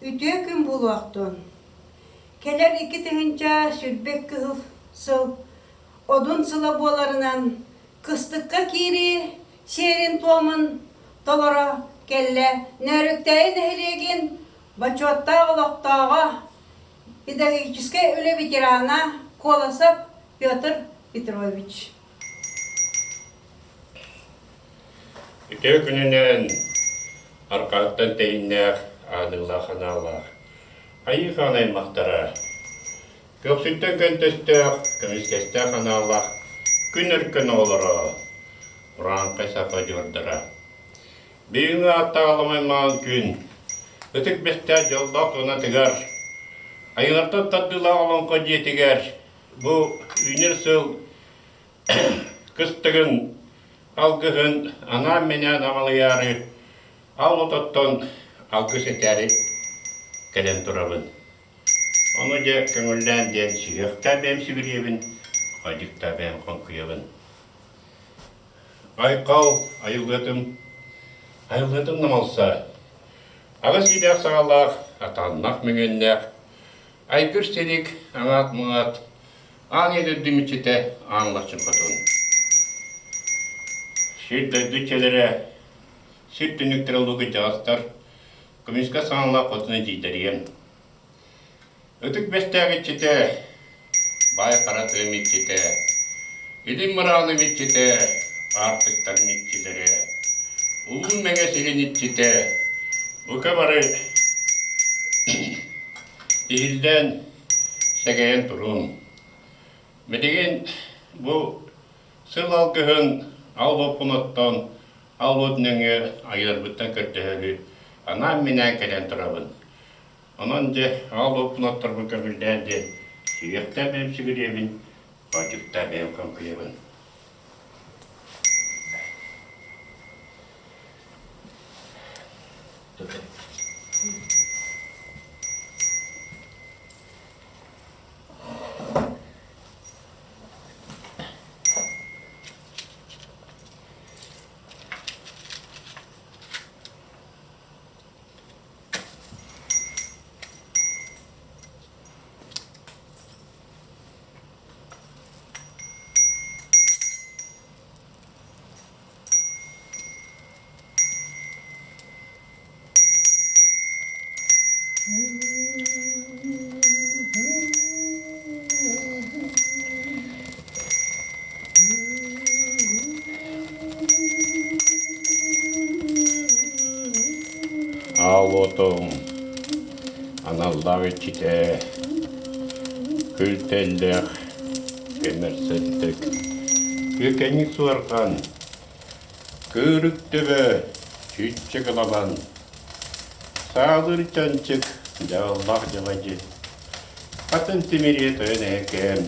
Үтүө күн буолуохтун! Кэлэр 2022 сыл Одун сыла буоларынан кыстыкка киирии сиэрин-туомун толоро кэллэ Нөөрүктээйи нэһилиэгин бочуоттаах олохтооҕо, педагогическай үлэ ветерана Колосов Петр Петрович. Үтүө күнүнэн арҕааттан тэйиннээх ааныылаах анаалаах Айыы Хаан аймахтара көхсүттэн көнтөстөөх, көмүскэстээх анаалаах күн өркөн оҕолоро, урааҥхай саха дьуордара. Бүгүҥҥү ааттаах аламай маҥан күн Ытык Бэстээх дьоллоох туонатыгар Айылартан тардыылаах олоҥхо дьиэтигэр бу үүнэр сыл Кыстыгын алгыһын анаан-минээн аҕалыйаары ал ототтон алгыс этээри кэлэн турабын. Ону дьэ көҥүллээн диэн сүһүөхтээх бэйэм сүгүрүйэбин, хойдуктаах бэйэм хоҥкуйабын. Айхал айылгытым, айылгытым намалса, аҕыс иилээх саҕалаах, атааннах мөҥүөннээх, айгыр силик, аҥаат-муҥаат, Аан ийэ дойду мичитэ аан лаччын хотун. Сир дойду иччилэрэ, сир түннүктэрэ улуу кырдьаҕастар, көмүскэ саҥалаах хотун эдьиийдэриэм. Ытык Бэстээх иччитэ, баай хара тыам иччитэ, илин мырааным иччитэ, аартыктарым иччилэрэ, улуу мэҥэ сирин иччитэ, бука бары иһиллээн сэгэйэн туруҥ. Билигин бу сыл алгыһын ал уоппун оттон, ал уот нөҥүө айыыларбыттан көрдөһөрү анаан-минээн кэлэн турабын. Онон дьэ ал уоппун отторбун көҥүллээн диэн сүһүөхтээх бэйэм сүгүрүйэбин, хоодьуктаах бэйэм хоҥкуйабын. Аал уотуҥ аналлаах иччитэ, күл тэллэх, көмөр сырдык, күөкэнньик суорҕан, Кыырык төбө, чүччэ кылабан, саалыыр чанчык, дьааллаах дьабадьы, атын тимириэ тойон эһэкээн,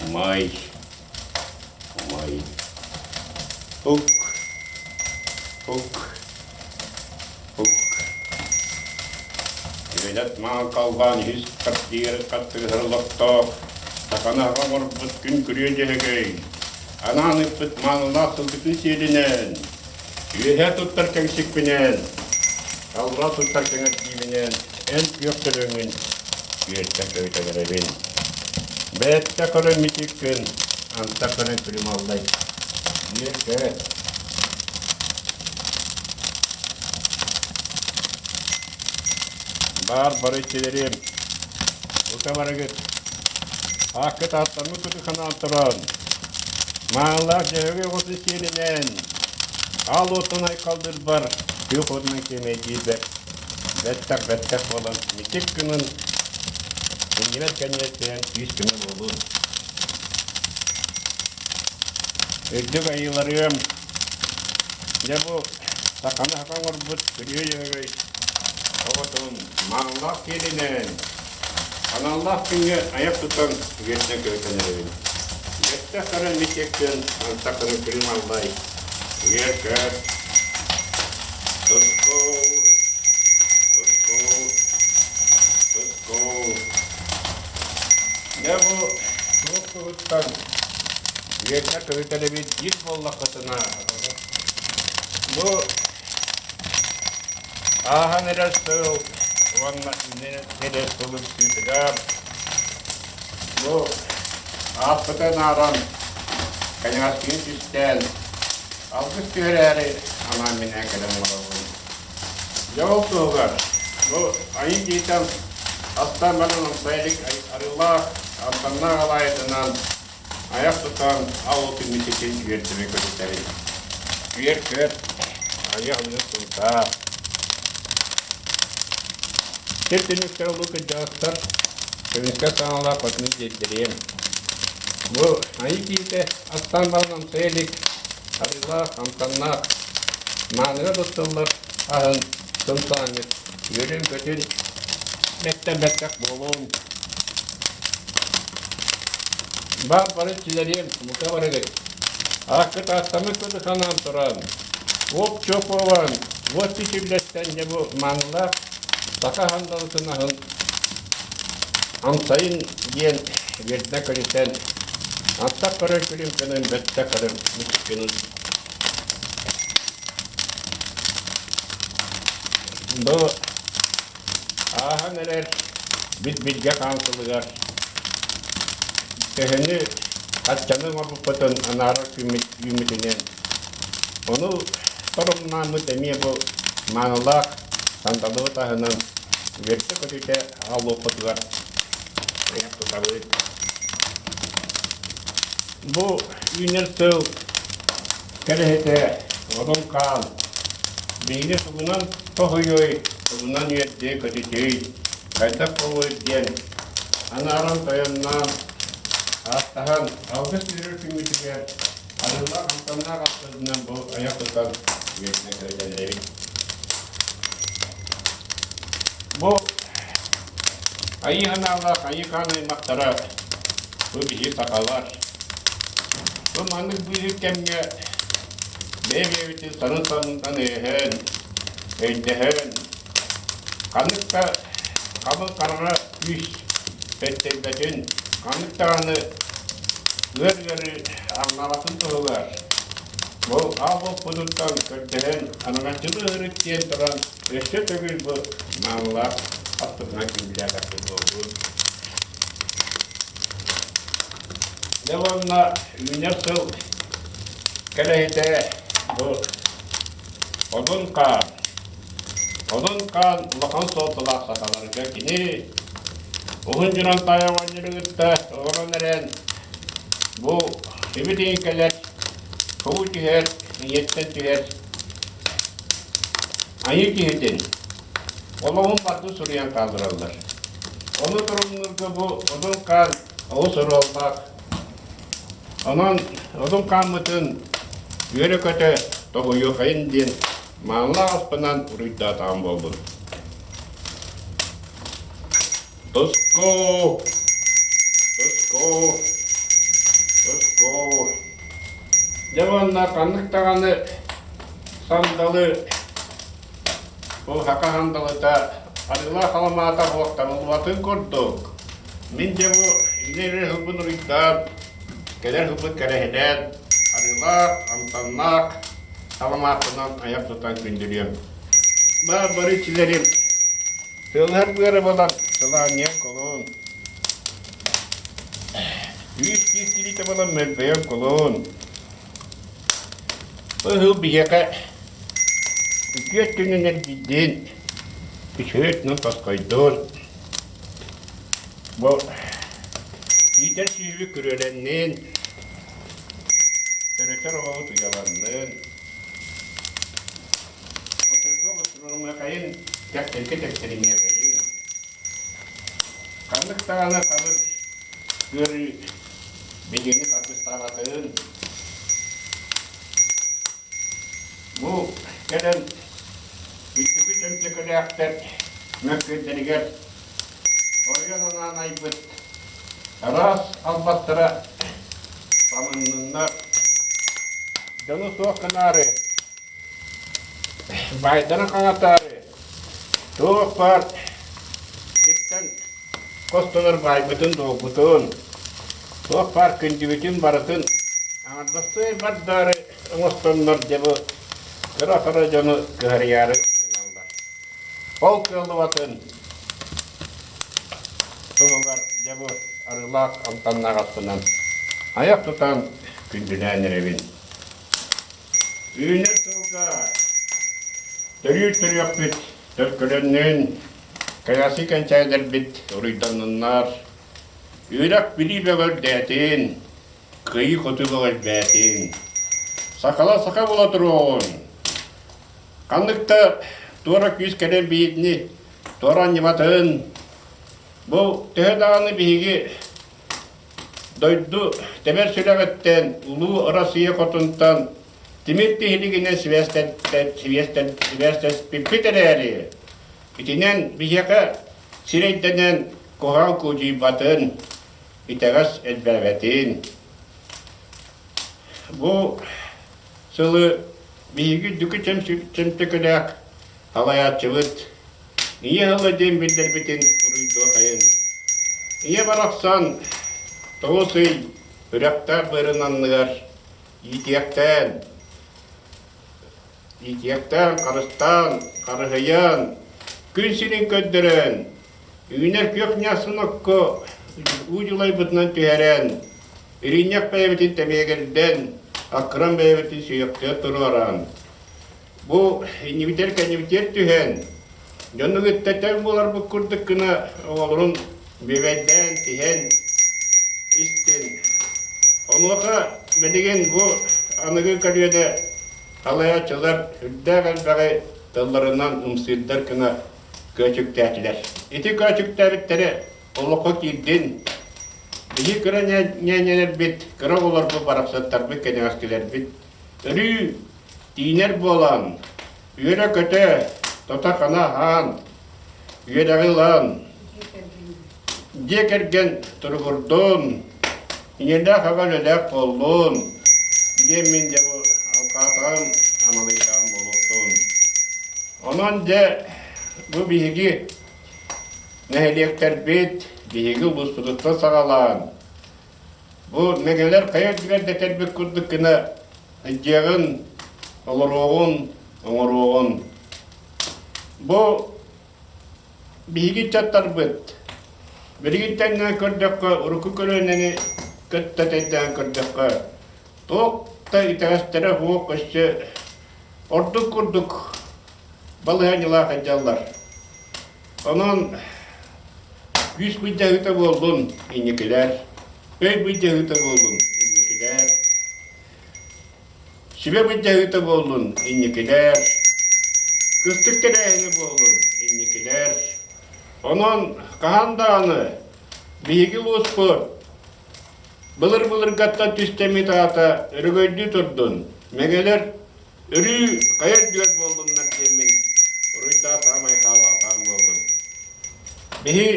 умай, умай, ук, ук, Ук. Үөлэт маҥан халлаан үһүс хаттыгар хаттыгыһар олохтоох, саханы аҕа оҥорбут күн күрүө дьөһөгөй, анаан ыппыт маанылаах сылгытын сиэлинэн, үөһээ туттар кэҥсикпинэн, аллараа туттар кэҥэрдиибинэн эн күөх төлөҥҥүн үөртэн көбүтэн эрэбин. Бэттэ көрөн мичиккин, антах көрөн күлүм аллай. Үөр-көт. Баар бары иччилэрим, бука барыгыт, ааккыт ааттаммыт кутуканаан туран, маанылаах дьөһөгөй оҕотун сиэлинэн, аал уоттан айхалдырбар, күөх уотунан кэмэйдиирбэр, бэттэх-бэттэх буолан мичик гынан, иннибэр кэннибэр түһэн күүс-көмө буолуун. Үрдүк айыыларыам, Дьэ бу саханы саха оҥорбут күрүө дьөһөгөй оҕотун маанылаах киэлинэн, аналлаах күҥҥэ айах тутан үөрдэн көтөн эрэбин. Бэттэх көрөн мичиэккин, антах көрөн күлүм аллай, үөр-көт, тускул, тускул, тускул. Дьэ бу туох туһуттан үөрдэ көһүтэр эбит диир буоллаххытына, бу ааһан эрэр сыл. уонна үүнэр сылын сыытыгар бу ааспытын ааран кэнэҕэскини түстээн алгыс түһэрээри анаан-минээн кэлэн олоробун. Дьэ ол туһугар бу айыы киһитэ астаан баран амсайа илик арыылаах, амтаннаах алаайытынан айах тутан ал күммүтүн үөрдүбү көтүтэбин. Үөр-көт, айах ылыы сылтаа. Сир түннүктэр улуу кырдьаҕастар көмүскэ саҥалаах хотуну тиэрдэриэм. Бу айыы киһитэ астаан баран амсайа илик арыылаах, амтаннаах, мааныга туттуллар аһын сымсааҥҥыт үөрүн-көтүн бэттэн бэттэх буолуон Баар бары иччилэриэм, бука барыгыт. Ааккыт ааттаммыт курдук санаан туран, уоп-чуоп буолан, уот түчүллэстэн дьэ бу маанылаах саха сандалытын аһын амсайын диэн үөрдэ көрүтэн, антах көрөр күлүм гынан бэттэ көрөр мучуккунун. Бу Ааһан эрэр бит-билгэ хаамсылыгар төһөнү хаччаны оҥорбуппутун анаарар күммүт үүммүтүнэн, ону торумнааммыт эмиэ бу маанылаах сандалыбыт аһынан үөрдэ-көтүтэ аҕаллыахпытыгар айах тутабыт. Бу үүнэр сыл Кэрэһитэ, одун хаан, биһиги тугунан тоһуйуой, тугунан үөрдүө көтүтүүй, хайдах буолуой диэн анааран тойонноон, ааттаһан, алгыс үөрэр күммүтүгэр арыылаах амтаннаах аспытынан бу айах тутан үөрдэ көтөллөбүт. Бу айыы санаалаах айыы хаан аймахтара, бу биһиги сахалар. Бу маннык быыһык кэмҥэ бэйэ-бэйэбитин сарын-саннынан өйөһөн, өйдөһөн, ханнык да хабыл хараҥа күүс өттөйбөтүн, ханнык даҕаны ыар ыарыы аҥаабатын туһугар бу аал буолбутуттан көрдөһөн, анаҥаччылыы ыһырыт диэн туран өссө төгүл бу маанылаах аспытынан күндүлээтэхпит буоллун. Дьэ уонна үүнэр сыл кэлэһитэ бу Одун Хаан. Одун Хаан улахан суолталаах сахаларга кини уһун дьонон таайа оҕонньору кытта олорон эрэн бу ибитин кэлэр куу түһэр, ийэттэн түһэр айыы киһитин олоҕун барытын суруйан хааллараллар. Ону торумнуурга бу Одун Хаан олус оруоллаах. Онон Одун Хааммытын үөрэ-көтө тоһуйуохайын диэн маанылаах аспынан уруйдаатаҕым буоллун. Туску! Туску! Туску! Дьэ уонна ханнык даҕаны сандалы Бу саха сандалыта арыылаах аламаата уохтаныллыбатын курдук, мин дьэ бу үүнэр сылбын уруйдаан, кэлэр сылбын кэрэһилээн, арыылаах, амтаннаах саламаатынан айах тутан күндүлүөм. Баар бары иччилэрим, тыалыһар быара буолан сылаанньыйан кулун, үүс киис тириитэ буолан мөлбөйөн кулун, Ыһыл биһиэхэ үтүө өттүнэн эргийдин, үчүгэй өттүнэн тосхойдун. Бу иитэр сүөһү күрүөлэннин, төрөтөр оҕобут уйаланнын. Оторго оҕустурумуохайын, тэхтэргэ тэхтэримиэхэйин. Ханнык даҕаны хабыр ыарыы биһигини харгыстаабатын. Бу кэлэн үрдүкү чөмчөкөлөөхтөр мөккүөрдэригэр оройуон анаан айбыт араас албастара самынныннар. Дьону суох гынаары, баайдарын хаҥатаары туох баар сиртэн Хостонор баайбытын-дуолбутун, туох баар күндүбүтүн барытын аҥардастыы бардаары оҥостоннор дьэ бу кыра-хара дьону кыһарыйаары гыналлар. Ол кыаллыбатын. туһугар дьэ бу арыылаах амтаннаах аспынан айах тутан күндүлээн эрэбин. Үүнэр сылга төрүүр төрүөхпүт төлкөлөннүн, кэҥэси кэнчээдэрбит уруйданныннар, үөрэх-билии бөҕөрдээтин, кыайыы-хотуу бөҕөрбээтин, сахала саха буола туруоҕун, ханнык да туора күүс кэлэн биһигини туора анньыбатын, бу төһө даҕаны биһиги Дойду тэбэр сүрэҕиттэн, Улуу Россия хотунтан тимир тиһилигинэн сибээстэспиппит эрээри, итинэн биһиэхэ сирэйдэнэн куһаҕан куудьуйбатын, итэҕэс элбээбэтин. Бу сылы биһиги үрдүкү чөмчөкөлөөх Салайааччыбыт Ийэ ыла диэн биллэрбитин уруйдуохайын. Ийэ барахсан 9 ый үрэхтээх быарын анныгар иитиэхтээн, иитиэхтээн, харыстаан, харыһыйан, күн сирин көрдөрөн, үүнэр күөх ньаассын окко уу дьулайбытынан түһэрэн, иринньэх бэйэбитин тэмиэгирдэн, аккыран бэйэбитин сүһүөхтүө туруоран, Бу иннибитигэр-кэннибитигэр түһэн, дьону кытта тэҥ буоларбыт курдук гына оҕолорун бүөбэйдээн, тиһэн истин. Онуоха билигин бу аныгы көлүөнэ салайааччылар үрдээх элбэҕи тылларынан ымсыырдар гына көөчүктээтилэр. Ити көөчүктээбиттэрэ олоххо киирдин. Биһи кыра ньээньэлэрбит, кыра оҕолорбут барахсаттарбыт кэнэҕэскилэрбит өрүү Тиинэр буолан, үөрэ-көтө, тото-хана аһаан, үөрэҕи ылан, дьиэ кэргэн туругурдун, ийэлээх аҕа үлэлээх буоллун диэн мин дьэ бу алҕаатаҕым, амалыйдаҕым буолуохтун. Онон дьэ бу биһиги нэһилиэктэрбит биһиги улууспутуттан саҕалаан бу мэҥэлэр хайа үрдүгэр дэтэрбит курдук гына Дьиэҕин, олоруоҕун, оҥоруоҕун. Бу биһиги ыччаттарбыт билигин тэҥҥэ көрдөххө, урукку көлүөнэни кытта тэйдээн көрдөххө, туох да итэҕэстэрэ суох өссө ордук курдук балаһыанньалаах сылдьаллар. Онон күүс былдьаһыыта буоллун инникилэр, өй былдьаһыыта буоллун инникилэр. Сүбэ былдьаһыыта буоллун инникилэр, кыстык тэрээһинэ буоллун инникилэр. Онон хаһан даҕаны биһиги улууспут былыр-былыргаттан түстэммит аата өрөгөйдүү турдун, мэҥэлэр өрүү хайа үрдүгэр буоллуннар диэммин уруйдаатаам айхаалаатаам буоллун. Биһи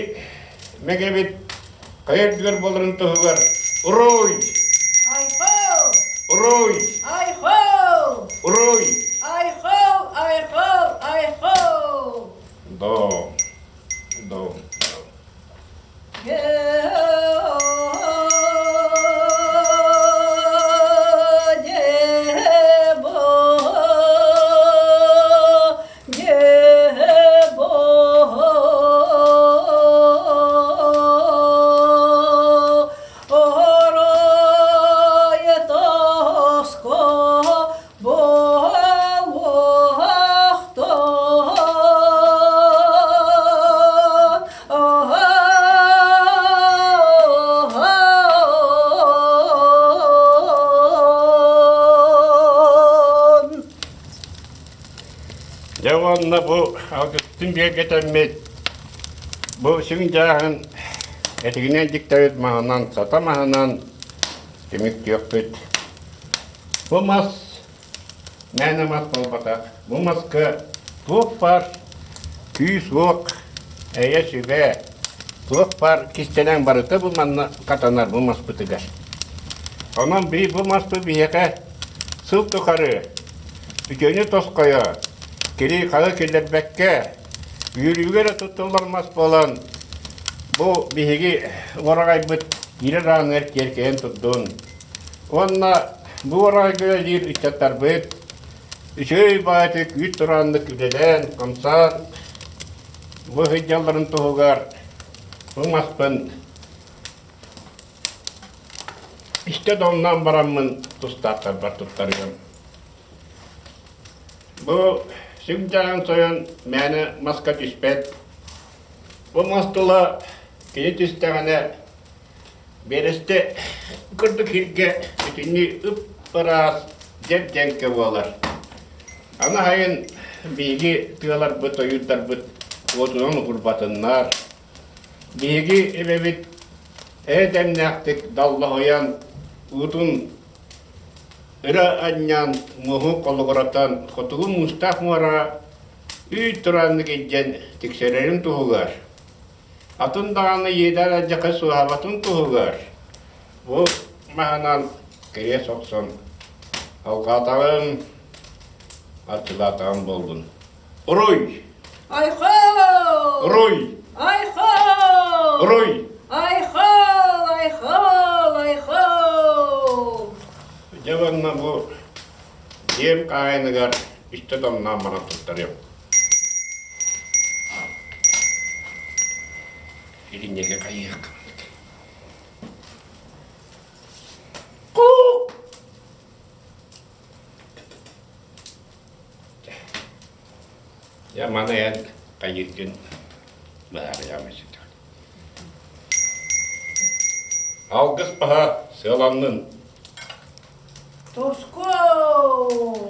мэгэбит хайа үрдүгэр буоларын туһугар уруй! Айхо! Уруй! Айхо! Уруй! Айхо! Айхо! Айхо! До. До. Дьэ уонна бу алгыстын биэргэтэммит бу сүҥ дьааһын этигинэн дьиктэбит маһынан сата маһынан түмүктүөхпүт. Бу мас мээнэ мас буолбатах. Бу маска туох баар күүс-уох, эйэ-сүбэ, туох баар кистэлэҥ барыта бу манна хатанар бу маспытыгар. Онон бу маспыт биһиэхэ сыл тухары үтүөнү тосхойо, кири-халы киллэрбэккэ, үөрүүгэ эрэ туттуллар мас буолан, бу биһиги уораҕайбыт киирэр ааныгар киэркэйэн турдун. Уонна бу уораҕайга үлэлиир ыччаттарбыт үчүгэй баҕайытык үүт турааннык үлэлээн, хамсаан бу сылдьалларын туһугар. Бу маспын истэ домноон бараммын тустаахтарбар туттарыам. Бу сүгдьаан сойон мээнэ маска түспэт. Бу мас тула кини түстэҕинэ биэрэстэ курдук сиргэ бүтүннүү ып-ыраас дьэп-дьэҥкэ буолар. Аны сайын биһиги тыаларбыт, ойуурдарбыт уотунан угурбатыннар. Биһиги эбэбит ээ-дэмнээхтик даллаһыйан уутун өрө анньан, муоһу холугуратан хотугу муустаах муораҕа үүт турааннык илдьэн тиксэрэрин туһугар, атын даҕаны иэдээн алдьархай суоһаабатын туһугар бу маһынан кириэс охсон алҕаатаҕым, арчылаатаҕым буоллун. Уруй! Айхал! Уруй! Айхал! Уруй! Айхал! Айхал! Айхал! Дьэ уонна бу дьиэм хаайыныгар үстэ домноон баран туттарыам. Илинньэгэ хайыах Куук! Дьэ маны эн хайыыргын быһаарыам ситэ. Алгыс баһа сыаланнын. Туску!